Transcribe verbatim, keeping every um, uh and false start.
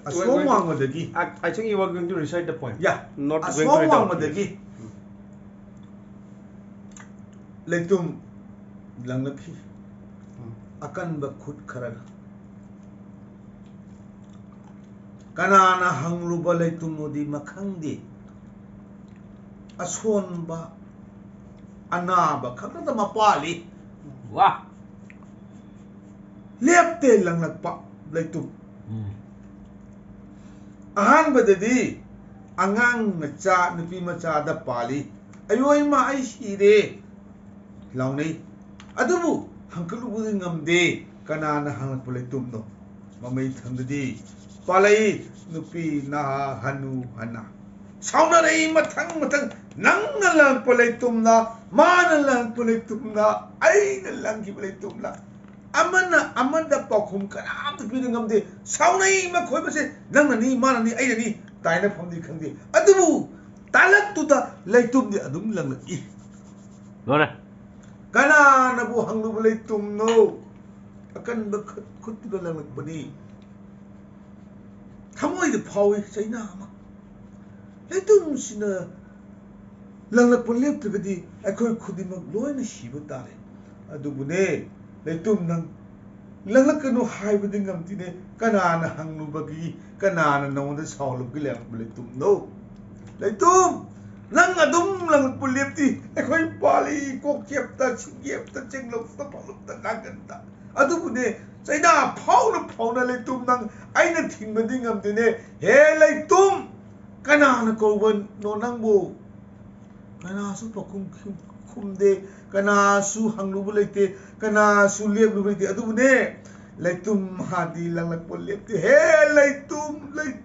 ꯑꯁꯣꯝ ꯋꯥꯡꯃꯗꯒꯤ, I, I think you are going to recite the poem. Yeah. Not going to read out. ꯑꯁꯣꯝ ꯋꯥꯡꯃꯗꯒꯤ ꯂꯩꯇꯨꯝ ꯂꯪꯂꯛꯈꯤ꯫ ꯎꯝ꯫ ꯑꯀꯟꯕ ꯈꯨꯠ ꯈꯔꯅ꯫ ꯀꯅꯥꯅ ꯍꯪꯂꯨꯕ ꯂꯩꯇꯨꯝꯅꯣꯗꯤ ꯃꯈꯪꯗꯦ꯫ ꯑꯁꯣꯟꯕ ꯑꯅꯥꯕ ꯈꯛꯇꯗ ꯃꯄꯥꯜꯂꯤ꯫ ꯋꯥ! ꯂꯦꯞꯇꯦ ꯂꯪꯂꯛꯄ ꯂꯩꯇꯨꯝ꯫ ꯎꯝ꯫ ꯑꯍꯥꯟꯕꯗꯗꯤ ꯑꯉꯥꯡ ꯃꯆꯥ, ꯅꯨꯄꯤ ꯃꯆꯥꯗ ꯄꯥꯜꯂꯤ꯫ "ꯑꯌꯣ ꯏꯃꯥ, ꯑꯩ ꯁꯤꯔꯦ!" ꯂꯥꯎꯅꯩ꯫ ꯑꯗꯨꯕꯨ ꯍꯪꯀꯠꯂꯨꯕꯗꯤ ꯉꯝꯗꯦ꯫ ꯀꯅꯥꯅ ꯍꯪꯂꯛꯄ ꯂꯩꯇꯨꯝꯅꯣ? ꯃꯃꯩ ꯊꯪꯗꯗꯤ ꯄꯥꯜꯂꯛꯏ ꯅꯨꯄꯤ ꯅꯍꯥ, ꯍꯅꯨ ꯍꯅꯥ꯫ ꯁꯥꯎꯅꯔꯛꯏ ꯃꯊꯪ ꯃꯊꯪ, "ꯅꯪꯅ ꯂꯪꯂꯛꯄ ꯂꯩꯇꯨꯝꯅ, ꯃꯥꯅ ꯂꯪꯂꯛꯄ ꯂꯩꯇꯨꯝꯅ, ꯑꯩꯅ ꯂꯪꯈꯤꯕ ꯂꯩꯇꯨꯝꯅ"꯫ ꯑꯃꯅ ꯑꯃꯗ ꯄꯥꯎꯈꯨꯝ ꯀꯅꯥꯝꯇ ꯄꯤꯕ ꯉꯝꯗꯦ꯫ ꯁꯥꯎꯅꯩ ꯃꯈꯣꯏ ꯃꯁꯦꯟ, "ꯅꯪꯅꯅꯤ, ꯃꯥꯅꯅꯤ, ꯑꯩꯅꯅꯤ", ꯇꯥꯏꯅꯐꯝꯗꯤ ꯈꯪꯗꯦ꯫ ꯑꯗꯨꯕꯨ ꯇꯥꯂꯛꯇꯨꯗ ꯂꯩꯇꯨꯝꯗꯤ ꯑꯗꯨꯝ ꯂꯪꯂꯛꯏ꯫ ꯂꯣꯏꯔꯦ꯫ ꯀꯅꯥꯅꯕꯨ ꯍꯪꯂꯨꯕ ꯂꯩꯇꯨꯝꯅꯣ? ꯑꯀꯟꯕ ꯈꯨꯠ, ꯈꯨꯠꯇꯨꯅ ꯂꯪꯂꯛꯄꯅꯤ꯫ ꯊꯃꯣꯏꯗ ꯐꯥꯎꯏ ꯆꯩꯅꯥ ꯑꯃ꯫ ꯂꯩꯇꯨꯝꯁꯤꯅ ꯂꯪꯂꯛꯄ ꯂꯦꯞꯇ꯭ꯔꯒꯗꯤ ꯑꯩꯈꯣꯏ ꯈꯨꯗꯤꯡꯃꯛ ꯂꯣꯏꯅ ꯁꯤꯕ ꯇꯥꯔꯦ꯫ ꯑꯗꯨꯕꯨꯅꯦ, ꯂꯩꯇꯨꯝ, ꯅꯪ ꯂꯪꯂꯛꯀꯅꯨ ꯍꯥꯏꯕꯗꯤ ꯉꯝꯗꯦꯅꯦ꯫ ꯀꯅꯥꯅ ꯍꯪꯂꯨꯕꯒꯤ, ꯀꯅꯥꯅ ꯅꯉꯣꯟꯗ ꯁꯥꯎꯂꯨꯕꯒꯤ ꯂꯪꯂꯛꯄ ꯂꯩꯇꯨꯝꯅꯣ? ꯂꯩꯇꯨꯝ, ꯅꯪ ꯑꯗꯨꯝ ꯂꯪꯂꯛꯄ ꯂꯦꯞꯇꯤ꯫ ꯑꯩꯈꯣꯏ ꯄꯥꯜꯂꯤ, ꯀꯣꯛ ꯆꯦꯞꯇ, ꯁꯤꯡꯒꯦꯞꯇ, ꯆꯦꯡꯂꯧꯇ, ꯐꯥꯂꯨꯞꯇ, ꯀꯥꯡꯒꯟꯗ꯫ ꯑꯗꯨꯕꯨꯅꯦ, ꯆꯩꯅꯥ ꯐꯥꯎꯅ ꯐꯥꯎꯅ ꯂꯩꯇꯨꯝ, ꯅꯪ ꯑꯩꯅ ꯊꯤꯡꯕꯗꯤ ꯉꯝꯗꯦꯅꯦ꯫ ꯍꯦ ꯂꯩꯇꯨꯝ, ꯀꯅꯥꯅ ꯀꯧꯕꯅꯣ ꯅꯪꯕꯨ? ꯀꯅꯥꯁꯨ ꯄꯥꯎꯈꯨꯝ ꯈꯨꯝ-, ꯈꯨꯝꯗꯦ, ꯀꯅꯥꯁꯨ ꯍꯪꯂꯨꯕ ꯂꯩꯇꯦ, ꯀꯅꯥꯁꯨ ꯂꯦꯞꯂꯨꯕ ꯂꯩꯇꯦ꯫ ꯑꯗꯨꯕꯨꯅꯦ, ꯂꯩꯇꯨꯝ ꯃꯥꯗꯤ ꯂꯪꯂꯛꯄ ꯂꯦꯞꯇꯦ꯫ ꯍꯦ ꯂꯩꯇꯨꯝ, ꯂꯩ-,